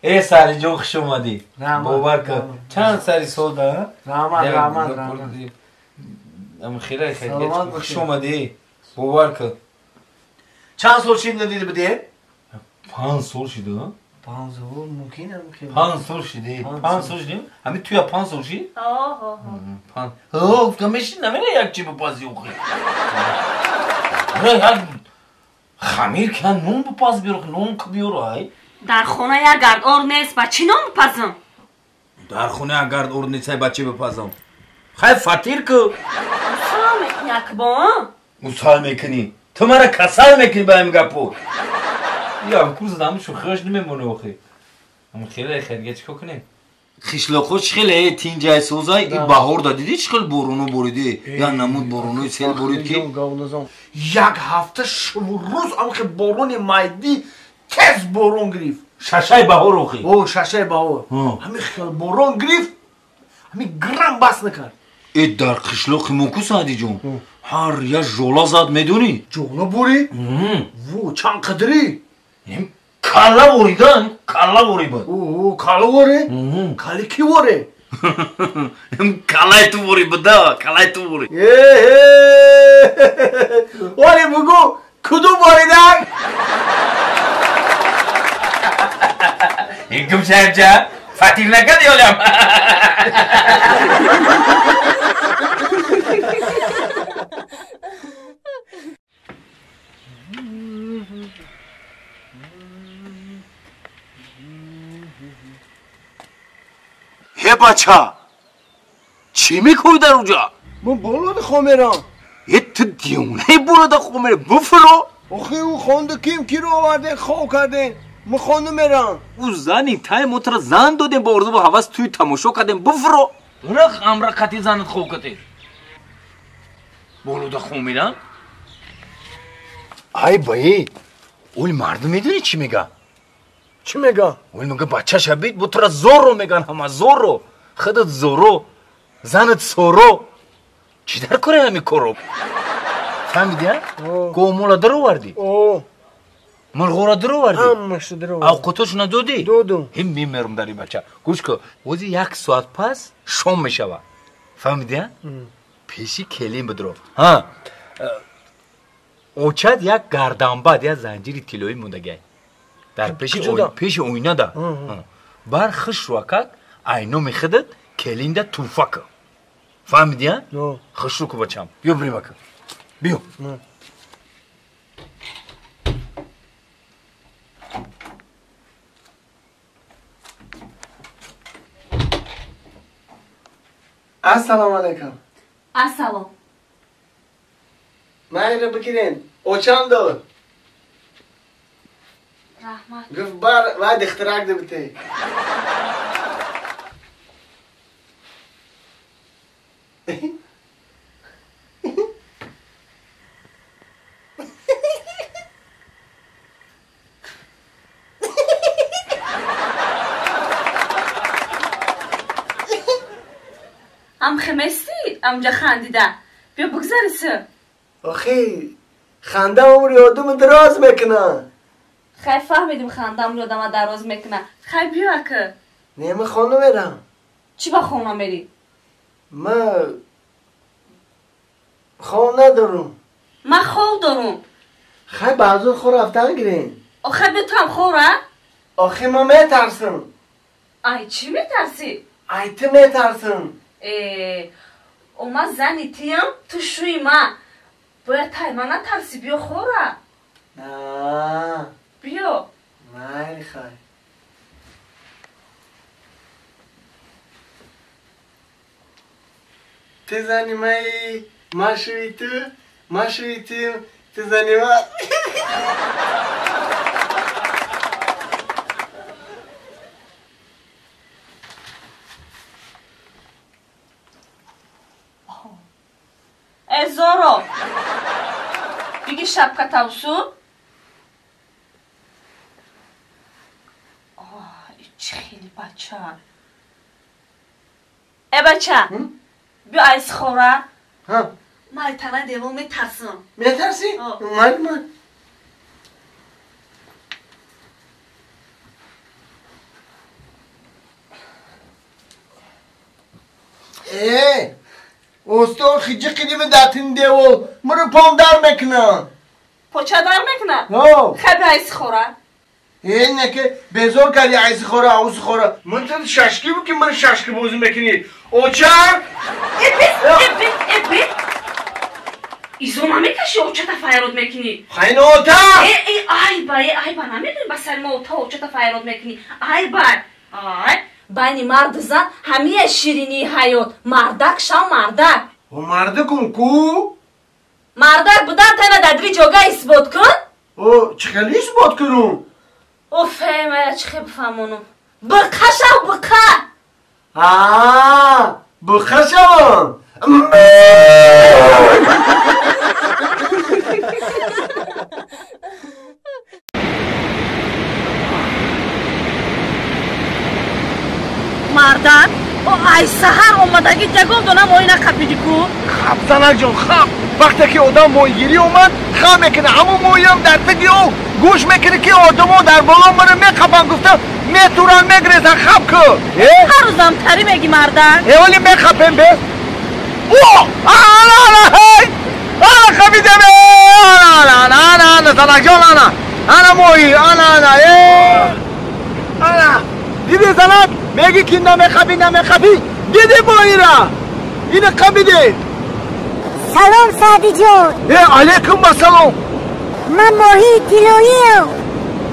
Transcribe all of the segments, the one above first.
Э Сариҷон, хуш омадӣ. Бовар кун. Чанд сари сол да? Раҳмат, раҳмат, раҳмат. Ам хеле хеле хуш омадӣ. Бовар кун. Чанд сол шид надида будӣ? 5 сол шида? 5 сол мумкин ам хеле. 5 сол шида. 5 сол шида? Ами туя 5 сол шид? Оҳо. 5. Ҳо, гуфтам мешин намера як чи бипазӣ охи. Ра як хамир кан нон бипаз биёр, нон ки биёр ай. Дар хона як гард ор нест, ба чӣ нон бипазам? Дар хона як гард ор нест, ба чӣ бипазам? Хай фатир ку. Усал мекунӣ акбон? Усал мекунӣ. Ту мара касал мекунӣ ба ин гапо. Ям курс дам шӯхиаш намемонӣ охи. Ам хеле хеле чӣ кунем? Хишлоқо чӣ хеле тинҷай созай, и баҳор да дидӣ чӣ хел борону бориди? Я намуд борону сел борид ки. Як ҳафта шабу рӯз ам хел борони майдӣ тез борон гирифт. Шашаи баҳор охи. О, шашаи баҳор. Ҳамин хел борон гирифт, ҳамин грам бас накард. Э дар қишлоқи мо ку Саъдиҷон? Ҳар як жола зад медонӣ? Жола борид? Во, чанд қадрӣ? Калла боридан, калла борибад. О, калла боре? Калли ки боре? Каллаи ту борибада, каллаи ту бори. Оре бугу, куду боридан? Инкум шаҳрча, фатир накарди олям. Ҳе бача, чӣ мекунӣ дар уҷа? Ман болода хоб мерам. Э ту девонаи болода хоб мерӣ, буфуро. Охи ӯ хонда ким киро оварден, хоб карден. Ман хонда мерам. Ӯ зани тай мо туро зан додем, ба орзу ба ҳавас туи тамошо кардем, буфуро. Рах амра қати занат хоб кардем. Болода хоб мерам? Ай баи, оли мардум медонӣ чӣ мега? Чӣ мега? Оли мега бача шабид, бо туро зорро меган ҳама, зорро. Худат зорро, занат соро. Чӣ дар кори ҳамин корро? Фаҳмидӣ, а? Гомола даровардӣ? О. Мурғоро даровардӣ? Ҳамаашро даровардам. Авқотошо надодӣ? Додум. Ҳим мемерам дар ин бача. Гӯш кун, ози як соат пас шом мешавад. Фаҳмидӣ, а? Пеши келин бидро. Ҳа. Очад як гарданбад, як занҷири тиллоӣ мондагиай. Дар пеши оинада. Бар хушрӯакак айноми худат келинда туҳфа кун. Фаҳмидӣ, а? Хушрӯ ку бачам. Биё бирем ака. Биё. Ассалому алайкум. Ассалом. Майра бигирен. Очам дод. Раҳмат. Гуфт бар вай духтарак дибите. Ам хеместӣ, амҷа хандида. Биё бигзари су. Охи, ханда умри одамро дароз мекунад. Хай фаҳмидим ханда умри одама дароз мекунад. Хай биё ака. Не, ман хона мерам. Чӣ ба хона мерӣ? Ман хоб надорам. Ман хоб дорам. Хай баъзур хор рафтан гирем. Охай биё туам хора? Охи ман метарсам. Ай чӣ метарсӣ? Ай ту метарсам. Э, о ман зани тиям, ту шӯи ман. Бояд тай ман натарсӣ, биё хора. На. Биё. Майли хай. Ту зани маи, ман шӯи ту, ман шӯи ту, ту зани ман. Э Зоро, биги шапка тавсу. Чӣ хеле бача. Э бача, биё айс хора. Ман ай танаи девол метарсам. Метарсӣ? Майли ман. Усто хиҷиқидими датин девол муро пом дар мекунад. Поча дар мекунад? Хаби айси хора. Не ки безор карди айси хора, ауси хора. Ман ту шашки бу ки ман шашки бозӣ мекунӣ. Оча! Эби! Изо намекаши очата файрод мекунӣ. Хайна ота! Айба, айба намедонӣ ба сари ма ота очата файрод мекунӣ. Айба! Ай! Байни марду зан ҳамия ширинии ҳаёт. Мардак шав мардак. О мардакум ку? Мардак будан тана дар дили ҷога исбот кун. О чӣ хеле исбот кунум? Офе, мая чӣ хел бифаҳмонум? Биқа шав, биқа! Аа, биқа шавам? Мардак, о ай саҳар омадагӣ ягон дона моҳӣ нақапидӣ ку? Хаб, занакҷон, хаб. Вақте ки одам моҳигирӣ омад, хаб мекунад. Ҳамон моҳиам дар таги ӯ гӯш мекунад ки одамо дар боло маро меқапанд, гуфта метуранд, мегрезанд. Хаб ку. Ҳар рӯзам тарӣ мегӣ мардак. Оли меқапем бе. О! Ана, ана, ҳей! Ана қапидем! Ана, ана, ана, ана, занакҷон, ана. Ана моҳӣ, ана, ана, ана. Диди занак? Меги ки намехапӣ, намехапӣ. Диди моҳира? Ина қапиде. Салом, Саъдиҷон. Алейкум ассалом. Ман моҳии тиллоиам.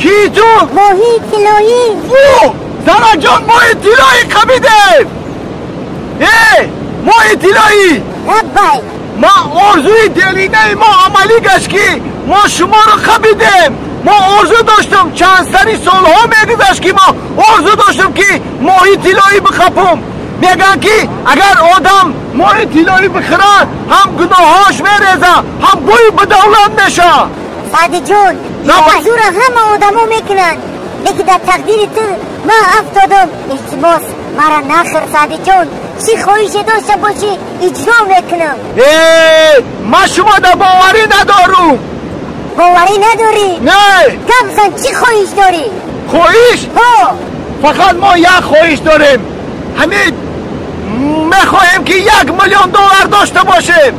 Ки ту? Моҳии тиллоӣ. О, занакҷон, моҳии тиллоӣ қапидем. Моҳии тиллоӣ. Лаббай. Ма орзуи делинаи мо амалӣ гашт ки мо шуморо қапидем. Мо орзу доштам, чанд сари солҳо мегузашт ки мо орзу доштам ки моҳи тиллоӣ бихапум. Мегӯянд ки агар одам моҳи тиллоӣ бихӯрад, ҳам гуноҳош мерезад, ҳам бӯи бадавлат мешавад. Саъдиҷон, орзуро ҳама одамо мекунанд, лекин дар тақдири ту ман афтодам. Илтимос, мара нахӯр, Саъдиҷон. Чӣ хоҳише дошта бошӣ, иҷро мекунам. Ман шумо дар боварӣ надорум. Боварӣ надорӣ? Не. Гап зан, чӣ хоҳиш дорӣ? Хоҳиш? Ҳо. Фақат мо як хоҳиш дорем. Ҳамин мехоҳем ки 1 миллион доллар дошта бошем.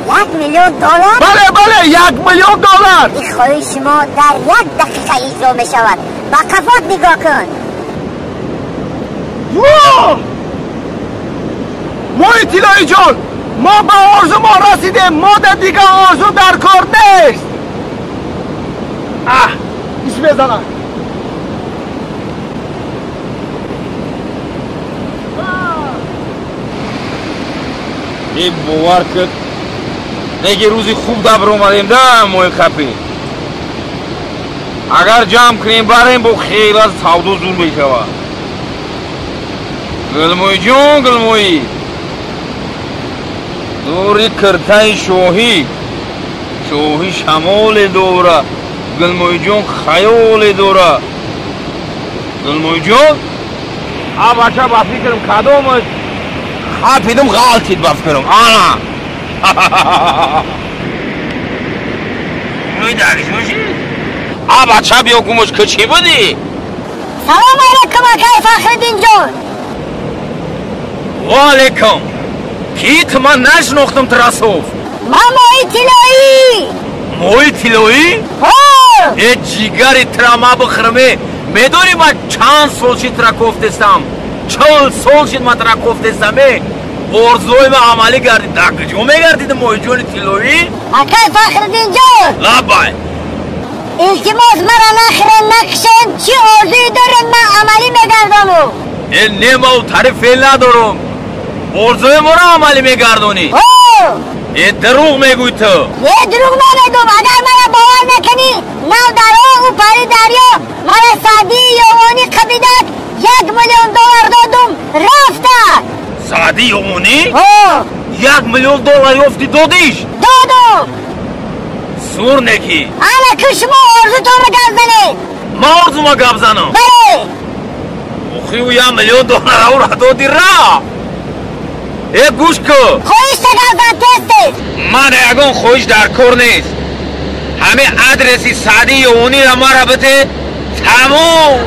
1 миллион доллар? Бале, бале, 1 миллион доллар. Ин хоҳиши мо дар 1 дақиқа иҷро мешавад. Ба қафот нигоҳ кун. Во! Моҳи тиллоиҷон, мо ба орзу мо расидем. Мо дар дигар орзу дар кор нест. Ис мезанад. Бовар кун, неги рӯзи хуб дабр омадем да моҳи қапӣ. Агар ҷамъ кунем барем, бо хела савдо зур мешавад. Гулмоиҷон, гулмоӣ, дури киртаи шоҳӣ, шоҳӣ шамоле дора. Гулмоиҷон хаёле дора. Гулмоиҷон, а бача ба фикрам кадомаш хапидум ғалтид ба фикрам. Ана медаришоши? А бача биё гумош, ки чӣ будӣ? Салом алейкум, акай Фахриддинҷон. Ва алейкум. Ки ту? Ман нашинохтам трасов. Ман моҳи тиллоӣ. Моҳи тиллоӣ? Э ҷигари тра ма бихӯраме. Медонӣ ман чанд сол шид тра кофтестам? 40 сол шид ман тра кофтестам. Орзуи ман амалӣ гардид. Дар куҷо мегардиди моҳиҷони тиллоӣ? Акай Фахриддинҷон. Лаббай. Илтимос, мара нахӯрен, накушен. Чӣ орзуе дорем, ман амалӣ мегардонам. Не, ма у тариф феъл надорам. Орзуи моро амалӣ мегардонӣ? Э дурӯғ мегӯй ту. Е дурӯғ намегӯм. Агар мара бовар накунӣ, нав даро ӯ пари дарё мара Саъдии Ёвонӣ қабидак 1 миллион доллар додум, рафта. Саъдии Ёвонӣ? 1 миллион доллар ёфтӣ, додиш? Додум. Сур некӣ. Ана ку шумо орзутонро гап занед. Ман орзума гап занам? Бале. Охи ӯ 1 миллион доллар ӯра доди рафт. Э гӯш кун. Хоҳишта гап зан, тез тез. Ман ягон хоҳиш дар кор нест. Ҳамин адреси Саъдии Ёвониро мара бите, тамом.